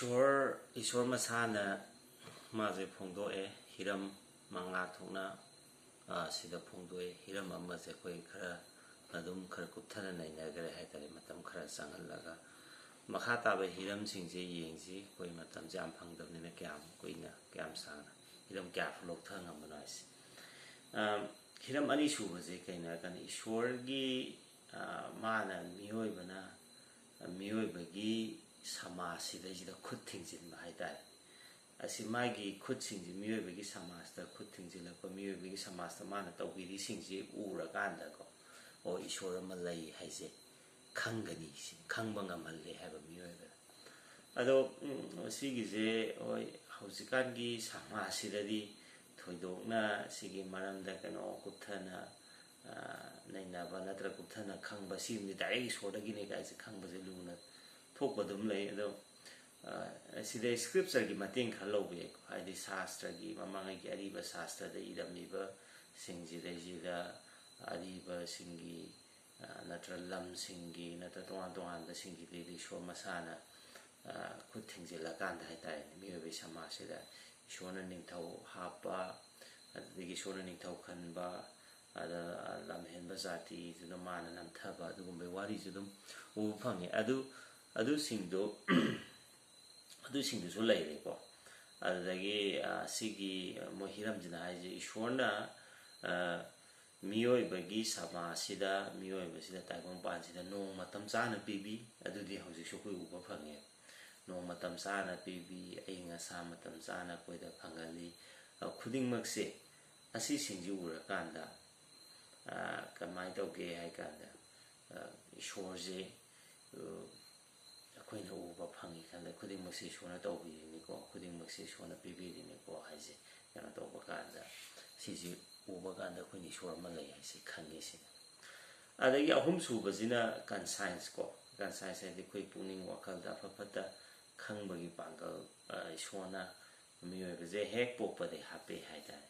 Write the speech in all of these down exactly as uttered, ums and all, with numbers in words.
ꯏꯁꯣꯔ, ꯏꯁꯣꯔ ꯃꯁꯥꯅ ꯃꯥꯁꯦ ꯐꯣꯡꯗꯣꯛꯑꯦ, ꯍꯤꯔꯝ ꯃꯉꯥ ꯊꯣꯛꯅ, ꯑ, ꯁꯤꯗ ꯐꯣꯡꯗꯣꯛꯑꯦ꯫ ꯍꯤꯔꯝ ꯑꯃꯁꯦ ꯑꯩꯈꯣꯏ ꯈꯔ ꯑꯗꯨꯝ ꯈꯔ ꯀꯨꯞꯊꯅ ꯅꯩꯅꯈ꯭ꯔꯦ ꯍꯥꯏꯇꯥꯔꯦ, ꯃꯇꯝ ꯈꯔ ꯆꯪꯍꯜꯂꯒ꯫ ꯃꯈꯥ ꯇꯥꯕ ꯍꯤꯔꯝꯁꯤꯡꯁꯦ ꯌꯦꯡꯁꯤ, ꯑꯩꯈꯣꯏ ꯃꯇꯝꯁꯦ ꯌꯥꯝ ꯐꯪꯗꯕꯅꯤꯅ ꯀꯌꯥꯝ ꯀꯨꯏꯅ, ꯀꯌꯥꯝ ꯁꯥꯡꯅ, ꯍꯤꯔꯝ ꯀꯌꯥ ꯂꯧꯊ ꯉꯝꯕꯅꯣ ꯍꯥꯏꯁꯦ꯫ ꯑ, ꯍꯤꯔꯝ ꯑꯅꯤꯁꯨꯕꯁꯦ ꯀꯩꯅꯣ ꯍꯥꯏꯔꯀꯥꯟꯗ, ꯏꯁꯣꯔꯒꯤ, ꯑ, ꯃꯥꯅ ꯃꯤꯑꯣꯏꯕꯅ, ꯃꯤꯑꯣꯏꯕꯒꯤ ꯁꯃꯥꯖꯁꯤꯗꯩꯁꯤꯗ ꯈꯨꯠ ꯊꯤꯡꯖꯤꯟꯕ ꯍꯥꯏꯇꯥꯔꯦ꯫ ꯑꯁꯤ ꯃꯥꯒꯤ ꯈꯨꯠꯁꯤꯡꯁꯤ ꯃꯤꯑꯣꯏꯕꯒꯤ ꯁꯃꯥꯖꯇ ꯈꯨꯠ ꯊꯤꯡꯖꯤꯜꯂꯛꯄ, ꯃꯤꯑꯣꯏꯕꯒꯤ ꯁꯃꯥꯖꯇ ꯃꯥꯅ ꯇꯧꯕꯤꯔꯤꯁꯤꯡꯁꯤ ꯎꯔꯀꯥꯟꯗꯀꯣ, "ꯑꯣ, ꯏꯁꯣꯔ ꯑꯃ ꯂꯩ" ꯍꯥꯏꯁꯦ ꯈꯪꯒꯅꯤ, ꯁꯤ ꯈꯪꯕ ꯉꯝꯍꯜꯂꯦ ꯍꯥꯏꯕ ꯃꯤꯑꯣꯏꯕꯗ꯫ ꯑꯗꯣ, ꯎꯝ, ꯁꯤꯒꯤꯁꯦ ꯍꯣꯏ, ꯍꯧꯖꯤꯛꯀꯥꯟꯒꯤ ꯁꯃꯥꯖꯁꯤꯗꯗꯤ ꯊꯣꯏꯗꯣꯛꯅ ꯁꯤꯒꯤ ꯃꯔꯝꯗ ꯀꯩꯅꯣ ꯀꯨꯞꯊꯅ, ꯑ, ꯅꯩꯅꯕ ꯅꯠꯇ꯭ꯔꯒ ꯀꯨꯞꯊꯅ ꯈꯪꯕ, ꯁꯤꯃꯗꯤ ꯗꯥꯏꯔꯦꯛ ꯏꯁꯣꯔꯗꯒꯤꯅꯦ ꯀꯥꯏꯁꯦ ꯈꯪꯕꯁꯦ ꯂꯨꯅ ꯊꯣꯛꯄ ꯑꯗꯨꯝ ꯂꯩ꯫ ꯑꯗꯣ, ꯑ, ꯁꯤꯗ ꯁ꯭ꯀ꯭ꯔꯤꯞꯆꯔꯒꯤ ꯃꯇꯦꯡ ꯈꯔ ꯂꯧꯕ ꯌꯥꯏꯀꯣ, ꯍꯥꯏꯗꯤ ꯁꯥꯁꯇ꯭ꯔꯒꯤ, ꯃꯃꯥꯡꯉꯩꯒꯤ ꯑꯔꯤꯕ ꯁꯥꯁꯇ꯭ꯔꯗ ꯏꯔꯝꯃꯤꯕꯁꯤꯡꯁꯤꯗꯩꯁꯤꯗ ꯑꯔꯤꯕꯁꯤꯡꯒꯤ, ꯑ, ꯅꯠꯇ꯭ꯔ ꯂꯝꯁꯤꯡꯒꯤ, ꯅꯠꯇ꯭ꯔ ꯇꯣꯉꯥꯟ ꯇꯣꯉꯥꯟꯕꯁꯤꯡꯒꯤꯗꯤ ꯏꯁꯣꯔ ꯃꯁꯥꯅ, ꯑ, ꯈꯨꯠ ꯊꯤꯡꯖꯤꯜꯂꯀꯥꯟꯗ ꯍꯥꯏꯇꯥꯔꯦꯅꯦ, ꯃꯤꯑꯣꯏꯕꯒꯤ ꯁꯃꯥꯖꯁꯤꯗ ꯏꯁꯣꯔꯅ ꯅꯤꯡꯊꯧ ꯍꯥꯞꯄ, ꯑꯗꯨꯗꯒꯤ ꯏꯁꯣꯔꯅ ꯅꯤꯡꯊꯧ ꯈꯟꯕ, ꯑꯗ, ꯑ, ꯂꯝꯍꯦꯟꯕ ꯖꯥꯇꯤꯗꯨꯅ ꯃꯥꯅ ꯅꯝꯊꯕ, ꯑꯗꯨꯒꯨꯝꯕꯒꯤ ꯋꯥꯔꯤꯁꯨ ꯑꯗꯨꯝ ꯎꯕ ꯐꯪꯉꯤ꯫ ꯑꯗꯨ, ꯑꯗꯨꯁꯤꯡꯗꯣ, ꯑꯗꯨꯁꯤꯡꯗꯨꯁꯨ ꯂꯩꯔꯦꯀꯣ꯫ ꯑꯗꯨꯗꯒꯤ, ꯑ, ꯁꯤꯒꯤ ꯃꯣꯏ ꯍꯤꯔꯝꯁꯤꯅ ꯍꯥꯏꯁꯦ, ꯏꯁꯣꯔꯅ, ꯑ, ꯃꯤꯑꯣꯏꯕꯒꯤ ꯁꯃꯥꯖꯁꯤꯗ, ꯃꯤꯑꯣꯏꯕꯁꯤꯗ ꯇꯥꯏꯕꯪꯄꯥꯟꯁꯤꯗ ꯅꯣꯡ ꯃꯇꯝ ꯆꯥꯅ ꯄꯤꯕꯤ, ꯑꯗꯨꯗꯤ ꯍꯧꯖꯤꯛꯁꯨ ꯑꯩꯈꯣꯏ ꯎꯕ ꯐꯪꯉꯦ꯫ ꯅꯣꯡ ꯃꯇꯝ ꯆꯥꯅ ꯄꯤꯕꯤ, ꯑꯏꯪ ꯑꯁꯥ ꯃꯇꯝ ꯆꯥꯅ ꯑꯩꯈꯣꯏꯗ ꯐꯪꯍꯜꯂꯤ꯫ ꯑ, ꯈꯨꯗꯤꯡꯃꯛꯁꯦ ꯑꯁꯤꯁꯤꯡꯁꯤ ꯎꯔꯀꯥꯟꯗ, ꯑ, ꯀꯃꯥꯏꯅ ꯇꯧꯒꯦ ꯍꯥꯏ ꯀꯥꯟꯗ, ꯑ, ꯏꯁꯣꯔꯁꯦ, ꯑ, ꯑꯩꯈꯣꯏꯅ ꯎꯕ ꯐꯪꯉꯤ ꯈꯜꯂꯦ, ꯈꯨꯗꯤꯡꯃꯛꯁꯦ ꯏꯁꯣꯔꯅ ꯇꯧꯕꯤꯔꯤꯅꯤꯀꯣ, ꯈꯨꯗꯤꯡꯃꯛꯁꯦ ꯏꯁꯣꯔꯅ ꯄꯤꯕꯤꯔꯤꯅꯤꯀꯣ ꯍꯥꯏꯁꯦ ꯀꯩꯅꯣ ꯇꯧꯕ ꯀꯥꯟꯗ, ꯁꯤꯁꯤ ꯎꯕ ꯀꯥꯟꯗ ꯑꯩꯈꯣꯏꯅ ꯏꯁꯣꯔ ꯑꯃ ꯂꯩ ꯍꯥꯏꯁꯦ ꯈꯪꯉꯤ ꯁꯤꯅ꯫ ꯑꯗꯒꯤ ꯑꯍꯨꯝ ꯁꯨꯕꯁꯤꯅ ꯀꯟꯁꯥꯏꯟꯁ ꯀꯣ꯫ ꯀꯟꯁꯥꯏꯟꯁ ꯍꯥꯏꯗꯤ ꯑꯩꯈꯣꯏ ꯄꯨꯛꯅꯤꯡ ꯋꯥꯈꯜꯗ ꯑꯐ ꯐꯠꯇ ꯈꯪꯕꯒꯤ ꯄꯥꯡꯒꯜ, ꯑ, ꯏꯁꯣꯔꯅ ꯃꯤꯑꯣꯏꯕꯁꯦ ꯍꯦꯛ ꯄꯣꯛꯄꯗꯒꯤ ꯍꯥꯞꯄꯦ ꯍꯥꯏꯇꯥꯔꯦ꯫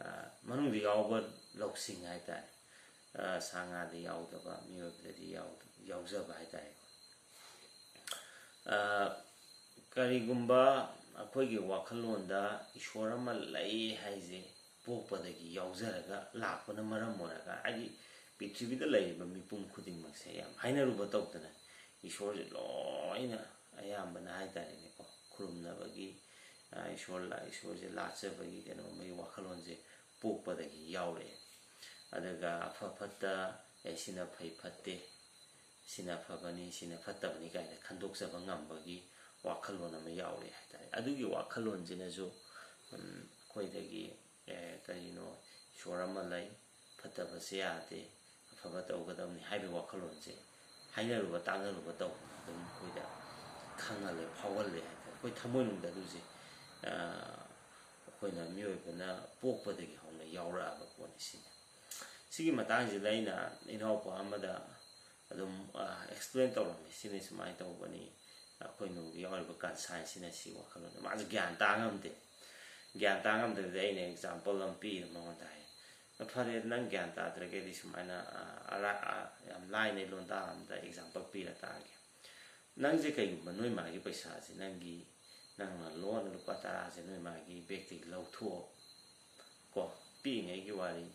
ꯑ, ꯃꯅꯨꯡꯗ ꯌꯥꯎꯕ ꯂꯧꯁꯤꯡ ꯍꯥꯏꯇꯥꯔꯦ꯫ ꯑ, ꯁꯥ ꯉꯥꯗ ꯌꯥꯎꯗꯕ, ꯃꯤꯑꯣꯏꯕꯗꯗꯤ ꯌꯥꯎ-, ꯌꯥꯎꯖꯕ ꯍꯥꯏꯇꯥꯔꯦꯀꯣ꯫ ꯑ, ꯀꯔꯤꯒꯨꯝꯕ ꯑꯩꯈꯣꯏꯒꯤ ꯋꯥꯈꯜꯂꯣꯟꯗ ꯏꯁꯣꯔ ꯑꯃ ꯂꯩ ꯍꯥꯏꯁꯦ ꯄꯣꯛꯄꯗꯒꯤ ꯌꯥꯎꯖꯔꯒ ꯂꯥꯛꯄꯅ ꯃꯔꯝ ꯑꯣꯏꯔꯒ, ꯍꯥꯏꯗꯤ ꯄ꯭ꯔꯤꯊꯤꯕꯤꯗ ꯂꯩꯔꯤꯕ ꯃꯤꯄꯨꯝ ꯈꯨꯗꯤꯡꯃꯛꯁꯦ ꯌꯥꯝ ꯍꯥꯏꯅꯔꯨꯕ ꯇꯧꯗꯅ ꯏꯁꯣꯔꯁꯦ ꯂꯣꯏꯅ ꯑꯌꯥꯝꯕꯅ ꯍꯥꯏꯇꯥꯔꯦꯅꯦꯀꯣ, ꯈꯨꯔꯨꯝꯅꯕꯒꯤ, ꯑ, ꯏꯁꯣꯔ ꯂꯥ-, ꯏꯁꯣꯔꯁꯦ ꯂꯥꯠꯆꯕꯒꯤ ꯀꯩꯅꯣꯝꯃꯒꯤ ꯋꯥꯈꯜꯂꯣꯟꯁꯦ ꯄꯣꯛꯄꯗꯒꯤ ꯌꯥꯎꯔꯛꯑꯦ꯫ ꯑꯗꯨꯒ ꯑꯐ ꯐꯠꯇ, ꯑꯦ, ꯁꯤꯅ ꯐꯩ ꯐꯠꯇꯦ, ꯁꯤꯅ ꯐꯕꯅꯤ, ꯁꯤꯅ ꯐꯠꯇꯕꯅꯤ ꯀꯥꯏꯅ ꯈꯟꯗꯣꯛꯆꯕ ꯉꯝꯕꯒꯤ ꯋꯥꯈꯜꯂꯣꯟ ꯑꯃ ꯌꯥꯎꯔꯛꯑꯦ ꯍꯥꯏꯇꯥꯔꯦ꯫ ꯑꯗꯨꯒꯤ ꯋꯥꯈꯜꯂꯣꯟꯁꯤꯅꯁꯨ, ꯎꯝ, ꯑꯩꯈꯣꯏꯗꯒꯤ, ꯑꯦ, ꯀꯔꯤꯅꯣ, ꯏꯁꯣꯔ ꯑꯃ ꯂꯩ, ꯐꯠꯇꯕꯁꯦ ꯌꯥꯗꯦ, ꯑꯐꯕ ꯇꯧꯒꯗꯕꯅꯤ ꯍꯥꯏꯕꯒꯤ ꯋꯥꯈꯜꯂꯣꯟꯁꯦ ꯍꯥꯏꯅꯔꯨꯕ ꯇꯥꯟꯅꯔꯨꯕ ꯇꯧꯗꯅ ꯑꯗꯨꯝ ꯑꯩꯈꯣꯏꯗ ꯈꯪꯍꯜꯂꯦ, ꯐꯥꯎꯍꯜꯂꯦ ꯍꯥꯏꯇꯥꯔꯦ꯫ ꯑꯩꯈꯣꯏ ꯊꯃꯣꯏꯅꯨꯡꯗ ꯑꯗꯨꯁꯦ, ꯑ, ꯑꯩꯈꯣꯏꯅ ꯃꯤꯑꯣꯏꯕꯅ ꯄꯣꯛꯄꯗꯒꯤ ꯍꯧꯅ ꯌꯥꯎꯔꯛꯑꯕ ꯄꯣꯠꯅꯤ ꯁꯤꯅꯤ꯫ ꯁꯤꯒꯤ ꯃꯇꯥꯡꯁꯤꯗ ꯑꯩꯅ ꯏꯅꯥꯎꯄꯥ ꯑꯃꯗ ꯑꯗꯨꯝ, ꯑ, explain ꯇꯧꯔꯝꯃꯤ꯫ ꯁꯤꯅꯤ ꯁꯨꯃꯥꯏꯅ ꯇꯧꯕꯅꯤ, ꯑꯩꯈꯣꯏ ꯅꯨꯡꯒꯤ ꯌꯥꯎꯔꯤꯕ conscience ꯁꯤꯅ ꯁꯤ ꯋꯥꯈꯜꯂꯣꯟꯅꯤ꯫ ꯃꯥꯁꯨ ꯒ꯭ꯌꯥꯟ ꯇꯥ ꯉꯝꯗꯦ꯫ ꯒ꯭ꯌꯥꯟ ꯇꯥ ꯉꯝꯗꯕꯤꯗ ꯑꯩꯅ example ꯑꯃ ꯄꯤꯔꯦ ꯃꯉꯣꯟꯗ, ꯍꯥꯏ, "ꯐꯔꯦ, ꯅꯪ ꯒ꯭ꯌꯥꯟ ꯇꯥꯗ꯭ꯔꯒꯗꯤ ꯁꯨꯃꯥꯏꯅ, ꯑ, ꯑꯔꯥ-, ꯑ, ꯌꯥꯝ ꯂꯥꯏꯅ ꯂꯣꯟꯗꯥ ꯑꯝꯗ example ꯄꯤꯔ ꯇꯥꯔꯒꯦ꯫ ꯅꯪꯁꯦ ꯀꯩꯒꯨꯝꯕ ꯅꯣꯏ ꯃꯥꯒꯤ ꯄꯩꯁꯥꯁꯦ ꯅꯪꯒꯤ, ꯅꯪꯅ ꯂꯣꯟꯅ ꯂꯨꯄꯥ ꯇꯔꯥꯁꯦ ꯅꯣꯏ ꯃꯥꯒꯤ bag ꯇꯒꯤ ꯂꯧꯊꯣꯛꯑꯣ, ꯀꯣ, ꯄꯤꯛꯏꯉꯩꯒꯤ ꯋꯥꯔꯤ,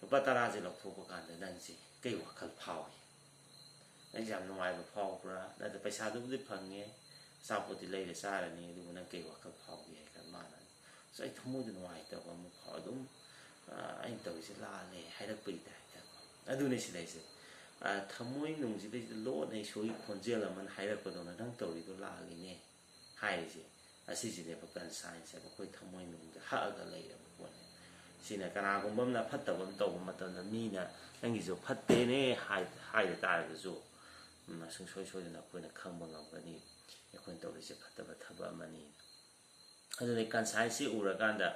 ꯂꯨꯄꯥ ꯇꯔꯥꯁꯦ ꯂꯧꯊꯣꯛꯄ ꯀꯥꯟꯗ ꯅꯪꯁꯦ ꯀꯩ ꯋꯥꯈꯜ ꯐꯥꯎꯏ? ꯅꯪꯁꯦ ꯌꯥꯝ ꯅꯨꯡꯉꯥꯏꯕ ꯐꯥꯎꯕ꯭ꯔꯥ? ꯅꯠꯇ꯭ꯔ ꯄꯩꯁꯥꯗꯨꯕꯨꯗꯤ ꯐꯪꯉꯦ, ꯑꯆꯥꯄꯣꯠꯇꯤ ꯂꯩꯔ ꯆꯥꯔꯅꯤ, ꯑꯗꯨꯕꯨ ꯅꯪ ꯀꯩ ꯋꯥꯈꯜ ꯐꯥꯎꯒꯦ?" ꯍꯥꯏ ꯀꯥꯟꯗ ꯃꯥꯅ, "ꯑꯁ, ꯑꯩ ꯊꯃꯣꯏꯗ ꯅꯨꯡꯉꯥꯏꯇꯕ ꯑꯃ ꯐꯥꯎ-, ꯑꯗꯨꯝ, ꯑ, ꯑꯩꯅ ꯇꯧꯔꯤꯁꯦ ꯂꯥꯜꯂꯦ" ꯍꯥꯏꯔꯛꯄꯒꯤ ꯇꯥꯏꯞꯇ꯫ ꯑꯗꯨꯅꯦ ꯁꯤꯗꯩꯁꯦ, ꯑ, ꯊꯃꯣꯏ ꯅꯨꯡꯁꯤꯗꯩꯁꯤꯗ ꯂꯣꯟꯅ ꯏꯁꯣꯔꯒꯤ ꯈꯣꯟꯖꯦꯜ ꯑꯃꯅ ꯍꯥꯏꯔꯛꯄꯗꯧꯅ, "ꯅꯪ ꯇꯧꯔꯤꯗꯣ ꯂꯥꯜꯂꯤꯅꯦ" ꯍꯥꯏꯔꯤꯁꯦ꯫ ꯑꯁꯤꯁꯤꯅꯦꯕ conscience ꯍꯥꯏꯕ, ꯑꯩꯈꯣꯏ ꯊꯃꯣꯏꯅꯨꯡꯗ ꯍꯛꯑꯒ ꯂꯩꯔꯕ ꯄꯣꯠꯅꯦ꯫ ꯁꯤꯅ ꯀꯅꯥꯒꯨꯝꯕ ꯑꯃꯅ ꯐꯠꯇꯕ ꯑꯃ ꯇꯧꯕ ꯃꯇꯝꯗ ꯃꯤꯅ "ꯅꯪꯒꯤꯁꯨ ꯐꯠꯇꯦꯅꯦ" ꯍꯥꯏ-, ꯍꯥꯏꯕ ꯇꯥꯔꯒꯁꯨ, ꯎꯝ, ꯁꯨꯡꯁꯣꯏ ꯁꯣꯏꯗꯅ ꯑꯩꯈꯣꯏꯅ ꯈꯪꯕ ꯉꯝꯒꯅꯤ ꯑꯩꯈꯣꯏꯅ ꯇꯧꯔꯤꯁꯦ ꯐꯠꯇꯕ ꯊꯕꯛ ꯑꯃꯅꯤ꯫ ꯑꯗꯨꯅ conscience ꯁꯤ ꯎꯔꯀꯥꯟꯗ,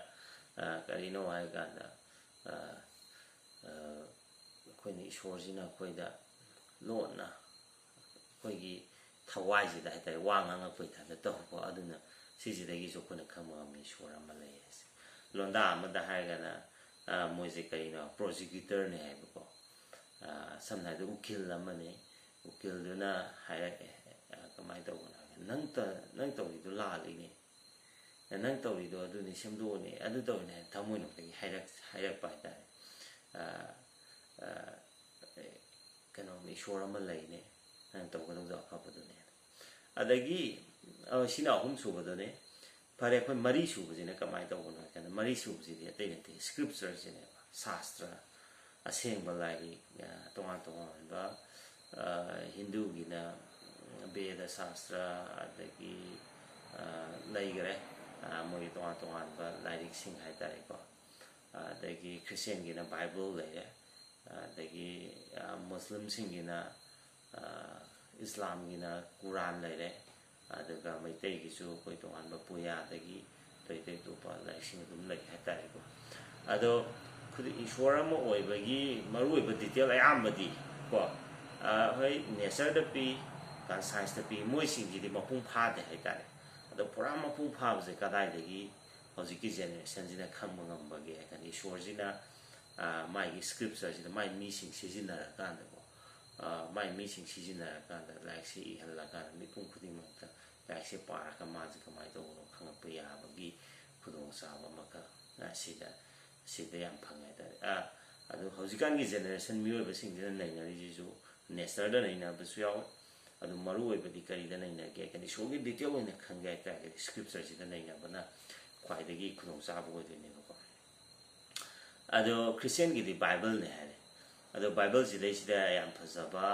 ꯑ, ꯀꯔꯤꯅꯣ ꯍꯥꯏꯔꯀꯥꯟꯗ, ꯑ, ꯑ, ꯑꯩꯈꯣꯏꯅ ꯏꯁꯣꯔꯁꯤꯅ ꯑꯩꯈꯣꯏꯗ ꯂꯣꯟꯅ ꯑꯩꯈꯣꯏꯒꯤ ꯊꯋꯥꯏꯁꯤꯗ ꯍꯥꯏꯇꯥꯔꯦ, ꯋꯥ ꯉꯥꯡꯉꯛꯄꯒꯤ ꯇꯥꯏꯞꯇ ꯇꯧꯕ꯫ ꯑꯗꯨꯅ ꯁꯤꯁꯤꯗꯒꯤꯁꯨ ꯑꯩꯈꯣꯏꯅ ꯈꯪꯕ ꯉꯝꯃꯤ ꯏꯁꯣꯔ ꯑꯃ ꯂꯩ ꯍꯥꯏꯁꯦ꯫ ꯂꯣꯟꯗꯥ ꯑꯃꯗ ꯍꯥꯏꯔꯒꯅ, ꯑ, ꯃꯣꯏꯁꯦ ꯀꯔꯤꯅꯣ, prosecutor ꯅꯦ ꯍꯥꯏꯕꯀꯣ꯫ ꯑ, ꯁꯝꯅ ꯍꯥꯏꯔꯕꯗ ꯎꯀꯤꯜ ꯑꯃꯅꯤ꯫ ꯎꯀꯤꯜꯗꯨꯅ ꯍꯥꯏꯔꯛꯑꯦ, ꯑ, ꯀꯃꯥꯏꯅ ꯇꯧꯕꯅꯣ ꯍꯥꯏꯔꯒ, ꯅꯪ ꯇ-, ꯅꯪ ꯇꯧꯔꯤꯗꯣ ꯂꯥꯜꯂꯤꯅꯦ, ꯅꯪ ꯇꯧꯔꯤꯗꯣ ꯑꯗꯨꯅꯤ, ꯁꯦꯝꯗꯣꯛꯑꯣꯅꯦ, ꯑꯗꯨ ꯇꯧꯔꯤꯅꯦ" ꯍꯥꯏꯅ ꯊꯃꯣꯏꯅꯨꯡꯗꯒꯤ ꯍꯥꯏꯔꯛ-, ꯍꯥꯏꯔꯛꯄ ꯍꯥꯏꯇꯥꯔꯦ꯫ ꯑ, ꯑ, ꯑꯦ, ꯀꯩꯅꯣ, ꯏꯁꯣꯔ ꯑꯃ ꯂꯩꯅꯦ, ꯅꯪ ꯇꯧꯒꯗꯧꯗꯣ ꯑꯐꯕꯗꯨꯅꯦ꯫ ꯑꯗꯒꯤ, ꯑ, ꯁꯤꯅ ꯑꯍꯨꯝ ꯁꯨꯕꯗꯨꯅꯦ꯫ ꯐꯔꯦ, ꯑꯩꯈꯣꯏ ꯃꯔꯤ ꯁꯨꯕꯁꯤꯅ ꯀꯃꯥꯏꯅ ꯇꯧꯕꯅꯣ ꯍꯥꯏ ꯀꯥꯟꯗ, ꯃꯔꯤ ꯁꯨꯕꯁꯤꯗꯤ ꯑꯇꯩ ꯅꯠꯇꯦ, scripture ꯁꯤꯅꯦꯕ, ꯁꯥꯁꯇ꯭ꯔ, ꯑꯁꯦꯡꯕ ꯂꯥꯏꯔꯤꯛ, ꯑ, ꯇꯣꯉꯥꯟ ꯇꯣꯉꯥꯟꯕ, ꯑ, ꯍꯤꯟꯗꯨꯒꯤꯅ ꯕꯦꯗ ꯁꯥꯁꯇ꯭ꯔ, ꯑꯗꯒꯤ, ꯑ, ꯂꯩꯈꯔꯦ, ꯑ, ꯃꯣꯏꯒꯤ ꯇꯣꯉꯥꯟ ꯇꯣꯉꯥꯟꯕ ꯂꯥꯏꯔꯤꯛꯁꯤꯡ ꯍꯥꯏꯇꯥꯔꯦꯀꯣ꯫ ꯑꯗꯒꯤ ꯈ꯭ꯔꯤꯁꯇꯦꯟꯒꯤꯅ ꯕꯥꯏꯕꯜ ꯂꯩꯔꯦ, ꯑꯗꯒꯤ, ꯑ, ꯃꯨꯁꯂꯤꯝꯁꯤꯡꯒꯤꯅ, ꯑ, ꯏꯁꯂꯥꯝꯒꯤꯅ ꯀꯨꯔꯥꯟ ꯂꯩꯔꯦ, ꯑꯗꯨꯒ ꯃꯩꯇꯩꯒꯤꯁꯨ ꯑꯩꯈꯣꯏ ꯇꯣꯉꯥꯟꯕ ꯄꯨꯌꯥꯗꯒꯤ ꯑꯇꯩ ꯑꯇꯩ ꯑꯇꯣꯞꯄ ꯂꯥꯏꯔꯤꯛꯁꯤꯡ ꯑꯗꯨꯝ ꯂꯩ ꯍꯥꯏꯇꯥꯔꯦꯀꯣ꯫ ꯑꯗꯣ ꯑꯩꯈꯣꯏꯗꯤ ꯏꯁꯣꯔ ꯑꯃ ꯑꯣꯏꯕꯒꯤ ꯃꯔꯨꯑꯣꯏꯕ detail ꯑꯌꯥꯝꯕꯗꯤ ꯀꯣ, ꯑ, ꯍꯣꯏ, natureꯗ ꯄꯤ, conscienceꯇ ꯄꯤ, ꯃꯣꯏꯁꯤꯡꯁꯤꯗꯤ ꯃꯄꯨꯡ ꯐꯥꯗꯦ ꯍꯥꯏꯇꯥꯔꯦ꯫ ꯑꯗꯣ ꯄꯨꯔꯥ ꯃꯄꯨꯡ ꯐꯥꯕꯁꯦ ꯀꯗꯥꯏꯗꯒꯤ ꯍꯧꯖꯤꯛꯀꯤ generationꯁꯤꯅ ꯈꯪꯕ ꯉꯝꯕꯒꯦ ꯍꯥꯏ ꯀꯥꯟꯗ, ꯏꯁꯣꯔꯁꯤꯅ, ꯑ, ꯃꯥꯒꯤ scriptureꯁꯤꯗ ꯃꯥꯏ ꯃꯤꯁꯤꯡ ꯁꯤꯖꯤꯟꯅꯔꯀꯥꯟꯗꯀꯣ, ꯑ, ꯃꯥꯏ ꯃꯤꯁꯤꯡ ꯁꯤꯖꯤꯟꯅꯔꯀꯥꯟꯗ, ꯂꯥꯏꯔꯤꯛꯁꯤ ꯏꯍꯜꯂꯀꯥꯟꯗ, ꯃꯤꯄꯨꯝ ꯈꯨꯗꯤꯡꯃꯛꯇ ꯂꯥꯏꯔꯤꯛꯁꯦ ꯄꯥꯔꯒ ꯃꯥꯁꯦ ꯀꯃꯥꯏꯅ ꯇꯧꯕꯅꯣ ꯈꯪꯉꯛꯄ ꯌꯥꯕꯒꯤ ꯈꯨꯗꯣꯡꯆꯥꯕ ꯑꯃꯈꯛ, ꯑ, ꯁꯤꯗ, ꯁꯤꯗ ꯌꯥꯝ ꯐꯪꯉꯦ ꯍꯥꯏꯇꯥꯔꯦ꯫ ꯑ, ꯑꯗꯨ ꯍꯧꯖꯤꯛꯀꯥꯟꯒꯤ generation ꯃꯤꯑꯣꯏꯕꯁꯤꯡꯁꯤꯅ ꯅꯩꯅꯔꯤꯁꯤꯁꯨ natureꯗ ꯅꯩꯅꯕꯁꯨ ꯌꯥꯎꯋꯦ꯫ ꯑꯗꯨ ꯃꯔꯨ ꯑꯣꯏꯕꯗꯤ ꯀꯔꯤꯗ ꯅꯩꯅꯒꯦ ꯍꯥꯏ ꯀꯥꯟꯗ, ꯏꯁꯣꯔꯒꯤ detail ꯑꯣꯏꯅ ꯈꯪꯒꯦ ꯍꯥꯏ ꯇꯥꯔꯒꯗꯤ scriptureꯁꯤꯗ ꯅꯩꯅꯕꯅ ꯈ꯭ꯋꯥꯏꯗꯒꯤ ꯈꯨꯗꯣꯡꯆꯥꯕ ꯑꯣꯏꯗꯣꯏꯅꯦꯕꯀꯣ꯫ ꯑꯗꯣ ꯈ꯭ꯔꯤꯁꯇꯦꯟꯒꯤꯗꯤ ꯕꯥꯏꯕꯜꯅꯦ ꯍꯥꯏꯔꯦ꯫ ꯑꯗꯣ ꯕꯥꯏꯕꯜꯁꯤꯗꯩꯁꯤꯗ ꯌꯥꯝ ꯐꯖꯕ,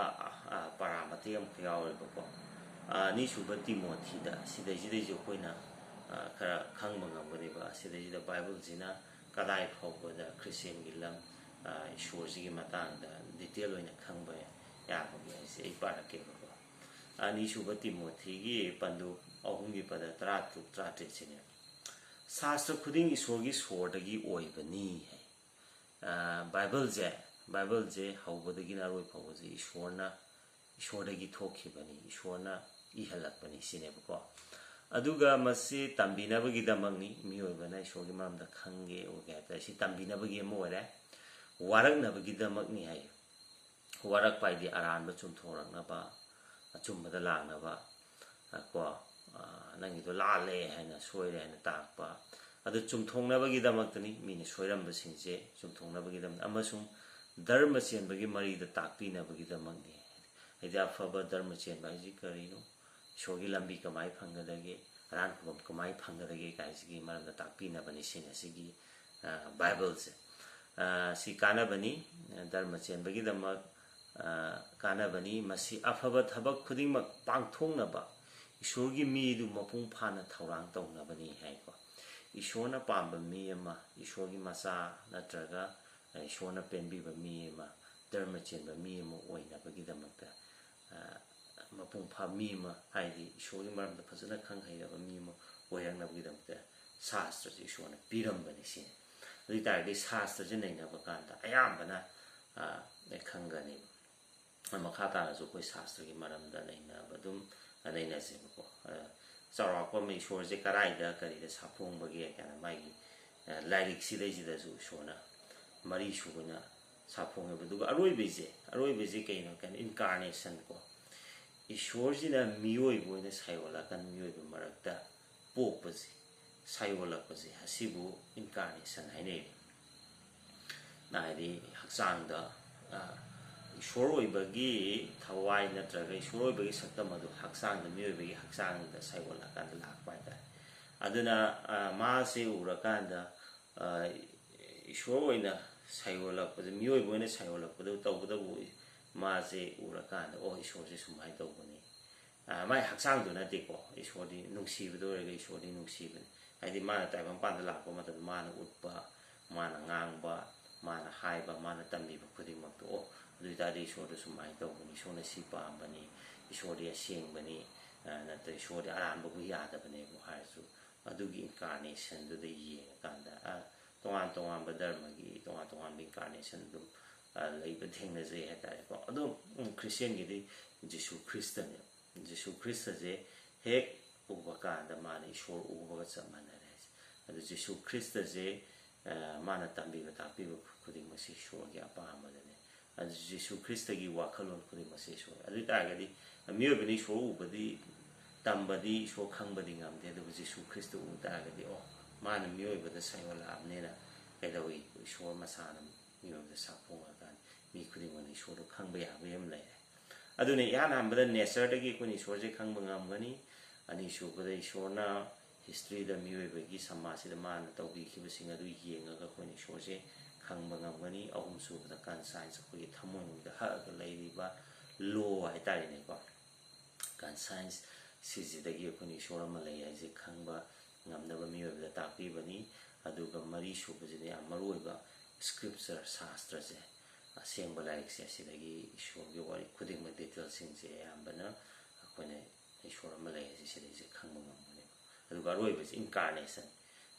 ꯑ, ꯄꯔꯥ ꯃꯇꯦꯛ ꯑꯃꯈꯛ ꯌꯥꯎꯔꯦꯕꯀꯣ꯫ ꯑ, ꯑꯅꯤꯁꯨꯕ ꯇꯤꯃꯣꯊꯤꯗ, ꯁꯤꯗꯩꯁꯤꯗꯩꯁꯨ ꯑꯩꯈꯣꯏꯅ, ꯑ, ꯈꯔ ꯈꯪꯕ ꯉꯝꯒꯅꯦꯕ꯫ ꯁꯤꯗꯩꯁꯤꯗ ꯕꯥꯏꯕꯜꯁꯤꯅ ꯀꯗꯥꯏ ꯐꯥꯎꯕꯗ ꯈ꯭ꯔꯤꯁꯇꯦꯟꯒꯤ ꯂꯝ, ꯑ, ꯏꯁꯣꯔꯁꯤꯒꯤ ꯃꯇꯥꯡꯗ detail ꯑꯣꯏꯅ ꯈꯪꯕ ꯌꯥꯕꯒꯦ ꯍꯥꯏꯁꯦ ꯑꯩ ꯄꯥꯔꯛꯀꯦꯕꯀꯣ꯫ ꯑꯅꯤꯁꯨꯕ ꯇꯤꯃꯣꯊꯤꯒꯤ ꯄꯟꯗꯨꯞ ꯑꯍꯨꯝꯒꯤ ꯄꯗ ꯇꯔꯥꯇꯔꯨꯛ, ꯇꯔꯥꯇꯔꯦꯠꯁꯤꯅꯦ꯫ "ꯁꯥꯁꯇ꯭ꯔ ꯈꯨꯗꯤꯡ ꯏꯁꯣꯔꯒꯤ ꯁꯣꯔꯗꯒꯤ ꯑꯣꯏꯕꯅꯤ" ꯍꯥꯏ꯫ ꯑ, ꯕꯥꯏꯕꯜꯁꯦ, ꯕꯥꯏꯕꯜꯁꯦ ꯍꯧꯕꯗꯒꯤꯅ ꯑꯔꯣꯏ ꯐꯥꯎꯕꯁꯦ ꯏꯁꯣꯔꯅ, ꯏꯁꯣꯔꯗꯒꯤ ꯊꯣꯛꯈꯤꯕꯅꯤ, ꯏꯁꯣꯔꯅ ꯏꯍꯜꯂꯛꯄꯅꯤ ꯁꯤꯅꯦꯕꯀꯣ꯫ ꯑꯗꯨꯒ ꯃꯁꯤ ꯇꯝꯕꯤꯅꯕꯒꯤꯗꯃꯛꯅꯤ, ꯃꯤꯑꯣꯏꯕꯅ ꯏꯁꯣꯔꯒꯤ ꯃꯔꯝꯗ ꯈꯪꯒꯦ, ꯎꯒꯦ ꯍꯥꯏ ꯇꯥꯔꯦ, ꯁꯤ ꯇꯝꯕꯤꯅꯕꯒꯤ ꯑꯃ ꯑꯣꯏꯔꯦ꯫ ꯋꯥꯔꯛꯅꯕꯒꯤꯗꯃꯛꯅꯤ ꯍꯥꯏ꯫ ꯋꯥꯔꯛꯄ ꯍꯥꯏꯗꯤ ꯑꯔꯥꯟꯕ ꯆꯨꯝꯊꯣꯔꯛꯅꯕ, ꯑꯆꯨꯝꯕꯗ ꯂꯥꯛꯅꯕ꯫ ꯑ, ꯀꯣ, ꯑ, ꯅꯪꯒꯤꯗꯣ ꯂꯥꯜꯂꯦ ꯍꯥꯏꯅ, ꯁꯣꯏꯔꯦ ꯍꯥꯏꯅ ꯇꯥꯛꯄ꯫ ꯑꯗꯨ ꯆꯨꯝꯊꯣꯛꯅꯕꯒꯤꯗꯃꯛꯇꯅꯤ, ꯃꯤꯅ ꯁꯣꯏꯔꯝꯕꯁꯤꯡꯁꯦ ꯆꯨꯝꯊꯣꯛꯅꯕꯒꯤꯗꯃꯛꯇ, ꯑꯃꯁꯨꯡ ꯙꯔꯃ ꯆꯦꯟꯕꯒꯤ ꯃꯔꯤꯗ ꯇꯥꯛꯄꯤꯅꯕꯒꯤꯗꯃꯛꯅꯤ꯫ ꯍꯥꯏꯗꯤ, ꯑꯐꯕ ꯙꯔꯃ ꯆꯦꯟꯕ ꯍꯥꯏꯁꯤ ꯀꯔꯤꯅꯣ? ꯏꯁꯣꯔꯒꯤ ꯂꯝꯕꯤ ꯀꯃꯥꯏꯅ ꯐꯪꯒꯗꯒꯦ? ꯑꯔꯥꯟ ꯈꯨꯕꯝ ꯀꯃꯥꯏꯅ ꯐꯪꯒꯗꯒꯦ? ꯀꯥꯏꯁꯤꯒꯤ ꯃꯔꯝꯗ ꯇꯥꯛꯄꯤꯅꯕꯅꯤ ꯁꯤꯅ ꯁꯤꯒꯤ, ꯑ, ꯕꯥꯏꯕꯜꯁꯦ꯫ ꯑ, ꯁꯤ ꯀꯥꯟꯅꯕꯅꯤ, ꯙꯔꯃ ꯆꯦꯟꯕꯒꯤꯗꯃꯛ, ꯑ, ꯀꯥꯟꯅꯕꯅꯤ꯫ ꯃꯁꯤ ꯑꯐꯕ ꯊꯕꯛ ꯈꯨꯗꯤꯡꯃꯛ ꯄꯥꯡꯊꯣꯛꯅꯕ ꯏꯁꯣꯔꯒꯤ ꯃꯤꯗꯨ ꯃꯄꯨꯡ ꯐꯥꯅ ꯊꯧꯔꯥꯡ ꯇꯧꯅꯕꯅꯤ ꯍꯥꯏꯀꯣ꯫ ꯏꯁꯣꯔꯅ ꯄꯥꯝꯕ ꯃꯤ ꯑꯃ, ꯏꯁꯣꯔꯒꯤ ꯃꯆꯥ ꯅꯠꯇ꯭ꯔꯒ ꯏꯁꯣꯔꯅ ꯄꯦꯟꯕꯤꯕ ꯃꯤ ꯑꯃ ꯙꯔꯃ ꯆꯦꯟꯕ ꯃꯤ ꯑꯃ ꯑꯣꯏꯅꯕꯒꯤꯗꯃꯛꯇ, ꯑ, ꯃꯄꯨꯡ ꯐꯥ ꯃꯤ ꯑꯃ, ꯍꯥꯏꯗꯤ ꯏꯁꯣꯔꯒꯤ ꯃꯔꯝꯗ ꯐꯖꯅ ꯈꯪ ꯍꯩꯔꯕ ꯃꯤ ꯑꯃ ꯑꯣꯏꯔꯛꯅꯕꯒꯤꯗꯃꯛꯇ ꯁꯥꯁꯇ꯭ꯔꯁꯦ ꯏꯁꯣꯔꯅ ꯄꯤꯔꯝꯕꯅꯤ ꯁꯤꯅꯤ꯫ ꯑꯗꯨ ꯑꯣꯏ ꯇꯥꯔꯗꯤ ꯁꯥꯁꯇ꯭ꯔꯁꯦ ꯅꯩꯅꯕ ꯀꯥꯟꯗ ꯑꯌꯥꯝꯕꯅ, ꯑ, ꯈꯪꯒꯅꯦꯕ꯫ ꯃꯈꯥ ꯇꯥꯅꯁꯨ ꯑꯩꯈꯣꯏ ꯁꯥꯁꯇ꯭ꯔꯒꯤ ꯃꯔꯝꯗ ꯅꯩꯅꯕ ꯑꯗꯨꯝ ꯅꯩꯅꯁꯦꯕꯀꯣ꯫ ꯑ, ꯆꯥꯎꯔꯥꯛꯄ ꯑꯃ ꯏꯁꯣꯔꯁꯦ ꯀꯗꯥꯏꯗ ꯀꯔꯤꯗ ꯁꯥꯐꯣꯡꯕꯒꯦ ꯀꯥꯏꯅ ꯃꯥꯒꯤ, ꯑ, ꯂꯥꯏꯔꯤꯛꯁꯤꯗꯩꯁꯤꯗꯁꯨ ꯏꯁꯣꯔꯅ ꯃꯔꯤ ꯁꯨꯕꯅ ꯁꯥꯐꯣꯡꯉꯦꯕ꯫ ꯑꯗꯨꯒ ꯑꯔꯣꯏꯕꯩꯁꯦ, ꯑꯔꯣꯏꯕꯩꯁꯦ ꯀꯩꯅꯣ? ꯀꯩꯅꯣ, ꯏꯟꯀꯥꯔꯅꯦꯁꯟ ꯀꯣ꯫ ꯏꯁꯣꯔꯁꯤꯅ ꯃꯤꯑꯣꯏꯕ ꯑꯣꯏꯅ ꯁꯥꯏꯌꯣꯜꯂꯛꯀꯥꯟꯗ ꯃꯤꯑꯣꯏꯕ ꯃꯔꯛꯇ ꯄꯣꯛꯄꯁꯦ, ꯁꯥꯏꯌꯣꯜꯂꯛꯄꯁꯦ, ꯑꯁꯤꯕꯨ ꯏꯟꯀꯥꯔꯅꯦꯁꯟ ꯍꯥꯏꯅꯩ꯫ ꯍꯥꯏꯗꯤ ꯍꯛꯆꯥꯡꯗ, ꯑ, ꯏꯁꯣꯔ ꯑꯣꯏꯕꯒꯤ ꯊꯋꯥꯏ ꯅꯠꯇ꯭ꯔꯒ ꯏꯁꯣꯔ ꯑꯣꯏꯕꯒꯤ ꯁꯛꯇꯝ ꯑꯗꯨ ꯍꯛꯆꯥꯡꯗ, ꯃꯤꯑꯣꯏꯕꯒꯤ ꯍꯛꯆꯥꯡꯗ ꯁꯥꯏꯌꯣꯜꯂꯛꯀꯥꯟꯗ ꯂꯥꯛꯄ ꯍꯥꯏꯇꯥꯔꯦ꯫ ꯑꯗꯨꯅ, ꯑ, ꯃꯥꯁꯦ ꯎꯔꯀꯥꯟꯗ, ꯑ, ꯏꯁꯣꯔ ꯑꯣꯏꯅ ꯁꯥꯏꯌꯣꯜꯂꯛꯄꯗ, ꯃꯤꯑꯣꯏꯕ ꯑꯣꯏꯅ ꯁꯥꯏꯌꯣꯜꯂꯛꯄꯗ ꯇꯧꯕꯇꯕꯨ ꯃꯥꯁꯦ ꯎꯔꯀꯥꯟꯗ, "ꯑꯣ, ꯏꯁꯣꯔꯁꯦ ꯁꯨꯃꯥꯏꯅ ꯇꯧꯕꯅꯤ"꯫ ꯑ, ꯃꯥꯏ ꯍꯛꯆꯥꯡꯗꯨ ꯅꯠꯇꯦꯀꯣ, ꯏꯁꯣꯔꯗꯤ ꯅꯨꯡꯁꯤꯕꯗ ꯑꯣꯏꯔꯒ ꯏꯁꯣꯔꯗꯤ ꯅꯨꯡꯁꯤꯕꯅꯤ꯫ ꯍꯥꯏꯗꯤ ꯃꯥꯅ ꯇꯥꯏꯕꯪꯄꯥꯟꯗ ꯂꯥꯛꯄ ꯃꯇꯝꯗ ꯃꯥꯅ ꯎꯠꯄ, ꯃꯥꯅ ꯉꯥꯡꯕ, ꯃꯥꯅ ꯍꯥꯏꯕ, ꯃꯥꯅ ꯇꯝꯕꯤꯕ ꯈꯨꯗꯤꯡꯃꯛꯇꯣ, "ꯑꯣ, ꯑꯗꯨ ꯑꯣꯏꯇꯥꯔꯗꯤ ꯏꯁꯣꯔꯗꯣ ꯁꯨꯃꯥꯏꯅ ꯇꯧꯕꯅꯤ, ꯏꯁꯣꯔꯅ ꯁꯤ ꯄꯥꯝꯕꯅꯤ, ꯏꯁꯣꯔꯗꯤ ꯑꯁꯦꯡꯕꯅꯤ", ꯑ, ꯅꯠꯇ꯭ꯔ "ꯏꯁꯣꯔꯗꯤ ꯑꯔꯥꯟꯕꯕꯨ ꯌꯥꯗꯕꯅꯦꯕꯨ" ꯍꯥꯏꯔꯁꯨ, ꯑꯗꯨꯒꯤ ꯏꯟꯀꯥꯔꯅꯦꯁꯟꯗꯨꯗ ꯌꯦꯡꯉꯀꯥꯟꯗ, ꯑ, ꯇꯣꯉꯥꯟ ꯇꯣꯉꯥꯟꯕ ꯙꯔꯃꯒꯤ ꯇꯣꯉꯥꯟ ꯇꯣꯉꯥꯟꯕ ꯏꯟꯀꯥꯔꯅꯦꯁꯟ ꯑꯗꯨꯝ, ꯑ, ꯂꯩꯕ ꯊꯦꯡꯅꯖꯩ ꯍꯥꯏꯇꯥꯔꯦꯀꯣ꯫ ꯑꯗꯣ, ꯎꯝ, ꯈ꯭ꯔꯤꯁꯇꯤꯌꯟꯒꯤꯗꯤ ꯖꯤꯁꯨ ꯈ꯭ꯔꯤꯁꯇꯅꯦꯕ꯫ ꯖꯤꯁꯨ ꯈ꯭ꯔꯤꯁꯇꯁꯦ ꯍꯦꯛ ꯎꯕ ꯀꯥꯟꯗ ꯃꯥꯅ ꯏꯁꯣꯔ ꯎꯕꯒ ꯆꯞ ꯃꯥꯟꯅꯔꯦ ꯍꯥꯏꯁꯦ꯫ ꯑꯗꯨ ꯖꯤꯁꯨ ꯈ꯭ꯔꯤꯁꯇꯁꯦ, ꯑ, ꯃꯥꯅ ꯇꯝꯕꯤꯕ ꯇꯥꯛꯄꯤꯕ ꯈꯨꯗꯤꯡꯃꯛꯁꯦ ꯏꯁꯣꯔꯒꯤ ꯑꯄꯥꯝꯕꯗꯅꯦ꯫ ꯑꯗꯨ ꯖꯤꯁꯨ ꯈ꯭ꯔꯤꯁꯇꯒꯤ ꯋꯥꯈꯜꯂꯣꯟ ꯈꯨꯗꯤꯡꯃꯛꯁꯦ ꯏꯁꯣꯔ꯫ ꯑꯗꯨ ꯑꯣꯏ ꯇꯥꯔꯒꯗꯤ ꯃꯤꯑꯣꯏꯕꯅ ꯏꯁꯣꯔ ꯎꯕꯗꯤ ꯇꯝꯕꯗꯤ, ꯏꯁꯣꯔ ꯈꯪꯕꯗꯤ ꯉꯝꯗꯦ, ꯑꯗꯨꯕꯨ ꯖꯤꯁꯨ ꯈ꯭ꯔꯤꯁꯇ ꯎ ꯇꯥꯔꯒꯗꯤ, ꯑꯣ, ꯃꯥꯅ ꯃꯤꯑꯣꯏꯕꯗ ꯁꯩꯑꯣꯜꯂꯛꯑꯕꯅꯤꯅ ꯀꯩꯗꯧꯏ? ꯏꯁꯣꯔ ꯃꯁꯥꯅ ꯃꯤꯑꯣꯏꯕꯗ ꯁꯥꯐꯣꯡꯉꯀꯥꯟꯗ ꯃꯤ ꯈꯨꯗꯤꯡꯃꯛꯅ ꯏꯁꯣꯔꯗꯣ ꯈꯪꯕ ꯌꯥꯕꯒꯤ ꯑꯃ ꯂꯩꯔꯦ꯫ ꯑꯗꯨꯅ ꯏꯍꯥꯟ ꯍꯥꯟꯕꯗ ꯅꯦꯆꯔꯗꯒꯤ ꯑꯩꯈꯣꯏꯅ ꯏꯁꯣꯔꯁꯦ ꯈꯪꯕ ꯉꯝꯒꯅꯤ꯫ ꯑꯅꯤꯁꯨꯕꯗ ꯏꯁꯣꯔꯅ ꯍꯤꯁꯇ꯭ꯔꯤꯗ ꯃꯤꯑꯣꯏꯕꯒꯤ ꯁꯃꯥꯖꯁꯤꯗ ꯃꯥꯅ ꯇꯧꯕꯤꯈꯤꯕꯁꯤꯡ ꯑꯗꯨ ꯌꯦꯡꯉꯒ ꯑꯩꯈꯣꯏꯅ ꯏꯁꯣꯔꯁꯦ ꯈꯪꯕ ꯉꯝꯒꯅꯤ꯫ ꯑꯍꯨꯝꯁꯨꯕꯗ ꯀꯟꯁꯥꯏꯟꯁ, ꯑꯩꯈꯣꯏꯒꯤ ꯊꯃꯣꯏꯅꯨꯡꯗ ꯍꯛꯑꯒ ꯂꯩꯔꯤꯕ ꯂꯣ ꯍꯥꯏꯇꯥꯔꯦꯅꯦꯀꯣ, ꯀꯟꯁꯥꯏꯟꯁ, ꯁꯤꯁꯤꯗꯒꯤ ꯑꯩꯈꯣꯏꯅ ꯏꯁꯣꯔ ꯑꯃ ꯂꯩ ꯍꯥꯏꯁꯦ ꯈꯪꯕ ꯉꯝꯅꯕ ꯃꯤꯑꯣꯏꯕꯗ ꯇꯥꯛꯄꯤꯕꯅꯤ꯫ ꯑꯗꯨꯒ ꯃꯔꯤ ꯁꯨꯕꯁꯤꯗꯤ ꯌꯥꯝ ꯃꯔꯨ ꯑꯣꯏꯕ, ꯁ꯭ꯀ꯭ꯔꯤꯞꯆꯔ, ꯁꯥꯁꯇ꯭ꯔꯁꯦ, ꯑꯁꯦꯡꯕ ꯂꯥꯏꯔꯤꯛꯁꯦ, ꯁꯤꯗꯒꯤ ꯏꯁꯣꯔꯒꯤ ꯋꯥꯔꯤ ꯈꯨꯗꯤꯡꯃꯛ, ꯗꯤꯇꯦꯜꯁꯤꯡꯁꯦ ꯑꯌꯥꯝꯕꯅ ꯑꯩꯈꯣꯏꯅ ꯏꯁꯣꯔ ꯑꯃ ꯂꯩ ꯍꯥꯏꯁꯦ ꯁꯤꯗꯩꯁꯦ ꯈꯪꯕ ꯉꯝꯒꯅꯦꯕ꯫ ꯑꯗꯨꯒ ꯑꯔꯣꯏꯕꯁꯤ ꯏꯟꯀꯥꯔꯅꯦꯁꯟ꯫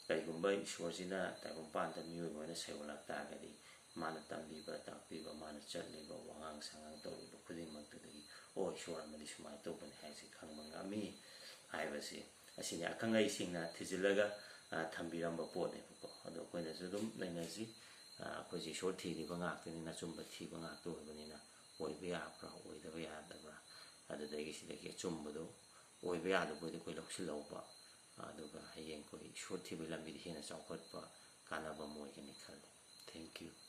ꯀꯔꯤꯒꯨꯝꯕ ꯏꯁꯣꯔꯁꯤꯅ ꯇꯥꯏꯕꯪꯄꯥꯟꯗ ꯃꯤꯑꯣꯏꯕ ꯑꯣꯏꯅ ꯁꯩꯑꯣꯜꯂꯛ ꯇꯥꯔꯒꯗꯤ, ꯃꯥꯅ ꯇꯝꯕꯤꯕ, ꯇꯥꯛꯄꯤꯕ, ꯃꯥꯅ ꯆꯠꯂꯤꯕ, ꯋꯥꯉꯥꯡ ꯁꯉꯥꯡ ꯇꯧꯔꯤꯕ ꯈꯨꯗꯤꯡꯃꯛꯇꯨꯗꯒꯤ, "ꯑꯣ, ꯏꯁꯣꯔ ꯑꯃꯗꯤ ꯁꯨꯃꯥꯏꯅ ꯇꯧꯕꯅꯤ" ꯍꯥꯏꯁꯦ ꯈꯪꯕ ꯉꯝꯃꯤ ꯍꯥꯏꯕꯁꯤ꯫ ꯑꯁꯤꯅꯤ ꯑꯈꯪ ꯑꯍꯩꯁꯤꯡꯅ ꯊꯤꯖꯤꯜꯂꯒ, ꯑ, ꯊꯝꯕꯤꯔꯝꯕ ꯄꯣꯠꯅꯦꯕꯀꯣ꯫ ꯑꯗꯣ ꯑꯩꯈꯣꯏꯅꯁꯨ ꯑꯗꯨꯝ ꯅꯩꯅꯁꯤ꯫ ꯑ, ꯑꯩꯈꯣꯏꯁꯦ ꯏꯁꯣꯔ ꯊꯤꯔꯤꯕ ꯉꯥꯛꯇꯅꯤꯅ, ꯑꯆꯨꯝꯕ ꯊꯤꯕ ꯉꯥꯛꯇ ꯑꯣꯏꯕꯅꯤꯅ, ꯑꯣꯏꯕ ꯌꯥꯕ꯭ꯔꯥ, ꯑꯣꯏꯗꯕ ꯌꯥꯗꯕ꯭ꯔꯥ, ꯑꯗꯨꯗꯒꯤ ꯁꯤꯗꯒꯤ ꯑꯆꯨꯝꯕꯗꯣ ꯑꯣꯏꯕ ꯌꯥꯗꯕ ꯑꯣꯏꯗꯤ ꯑꯩꯈꯣꯏ ꯂꯧꯁꯤꯜꯍꯧꯕ, ꯑꯗꯨꯒ ꯍꯌꯦꯡ ꯑꯩꯈꯣꯏ ꯏꯁꯣꯔ ꯊꯤꯕꯒꯤ ꯂꯝꯕꯤꯗ ꯍꯦꯟꯅ ꯆꯥꯎꯈꯠꯄ, ꯀꯥꯟꯅꯕ ꯑꯃ ꯑꯣꯏꯒꯅꯤ ꯈꯜꯂꯤ꯫ Thank you꯫